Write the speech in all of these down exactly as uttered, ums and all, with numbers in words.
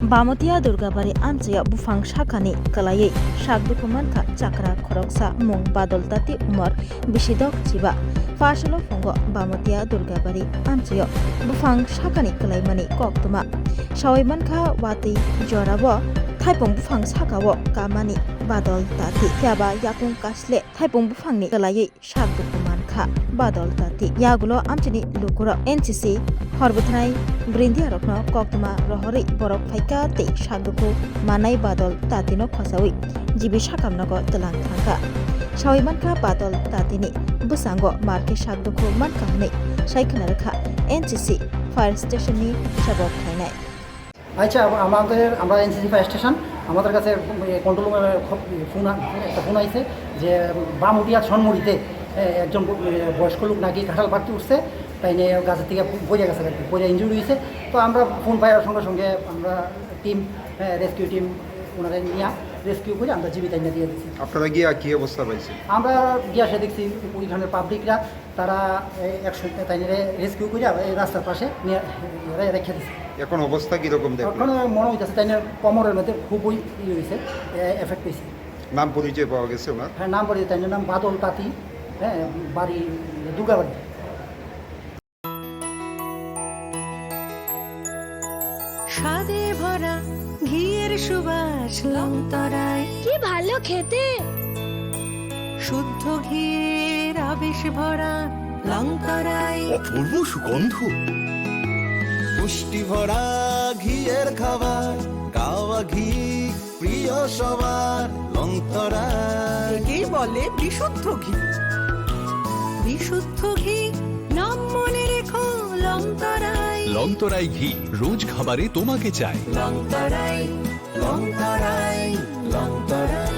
Bamotia Durgabari amchaio buphang sakani kwlaiwi sak dukhu mankha chakra khoroksa mung Badol Tati, umor bisidok chiba. Phasalo phungo Bamotia Durgabari amchaio buphang sakani kwlaimani koktwma. Sawi mankha watwi jorao thaipung buphang sakao kamani Badol Tati. Phiyaba yakung kasle thaipung buphangni kwlaiwi sak dukhu mankha Badol Tati. Yagulo amchini lukurok N C C horbwthanai brindiarokno koktwma rohorwi borok phaikha tei sak dukhu manai Badol Tatino khosawi G B sakamnogo twlang thangkha. Sawi mankha Badol Tatini bwskango markhe sak dukhu mankha hwnwi sai khna rwkha N C C fire station ni sebok khlainai. আচ্ছা, আম-, আমাদের, আমরা NCC fire station, আমাদের কাছে, এ, কন্ট্রোল রুমে খুব ফোন আ-, একটা ফোন আইছে যে বামুটিয়া ছনমুড়িতে, এ, একজন ব-, এ, বয়স্ক লোক নাকি কাঁঠাল পাড়তে উঠছে, তাই নিয়ে গাছের থেকে প-, পড়ে গেছে আর কি, পড়ে ইনজুরি হয়েছে। তো আমরা ফোন পাওয়ার সঙ্গে সঙ্গে আমরা টিম, এ, রেস্কিউ টিম ওনারা নিয়ে রেস্কিউ করে আমরা জীবিত এনে দিয়ে দিচ্ছি। আপনারা গিয়া কি অবস্থা পাইছেন? আমরা গিয়া সে দেখছি ওইখানে পাবলিকরা তারা, এ, একশো তাই নিয়ে রেস্কিউ করে এই রাস্তার পাশে নিয়ে রে-, রেখে দিছে। এখন অবস্থা কিরকম দেখলেন? এখন মনে হইতেছে তাই নিয়ে কোমরের মধ্যে খুবই ই হয়েছে, এ, এফেক্ট হয়েছে। নাম পরিচয় পাওয়া গেছে ওনার? হ্যাঁ, নাম পরিচয়, তাই নিয়ে নাম বাদল তাঁতি, হ্যাঁ, বাড়ি দুর্গাবাড়ি। স্বাদে ভরা ঘিয়ের সুবাস লংতরাই। কি ভালো খেতে! শুদ্ধ ঘিয়ের আবেশ ভরা লংতরাই। অপূর্ব সুগন্ধ। পুষ্টি ভরা ঘিয়ের খাবার, গাওয়া ঘি প্রিয় সবার লংতরাই। একেই বলে বিশুদ্ধ ঘি। বিশুদ্ধ ঘি, নাম মনে রেখো লংতরাই। লংতরাই ঘি, রোজ খাবারে তোমাকে চাই। লংতরাই, লংতরাই, লংতরাই।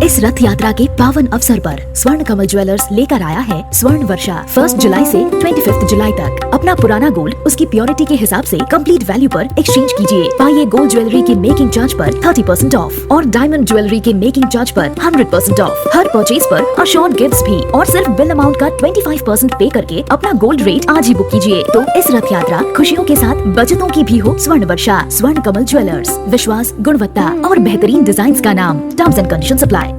इस रथ यात्रा के पावन अवसर पर स्वर्ण कमल ज्वेलर्स लेकर आया है स्वर्ण वर्षा। फर्स्ट जुलाई से ट्वेंटी फिफ्थ जुलाई तक अपना पुराना गोल्ड उसकी प्योरिटी के हिसाब से कंप्लीट वैल्यू पर एक्सचेंज कीजिए। पाइए गोल्ड ज्वेलरी की मेकिंग चार्ज पर थर्टी परसेंट ऑफ और डायमंड ज्वेलरी के मेकिंग चार्ज पर हंड्रेड परसेंट ऑफ। हर परचेज पर अश्योर्ड गिफ्ट्स भी और सिर्फ बिल अमाउंट का ट्वेंटी फ़ाइव परसेंट पे करके अपना गोल्ड रेट आज ही बुक कीजिए। तो इस रथ यात्रा खुशियों के साथ बचतों की भी हो। स्वर्ण वर्षा, स्वर्ण कमल ज्वेलर्स, विश्वास, गुणवत्ता और बेहतरीन डिजाइन्स का नाम। Terms and conditions apply.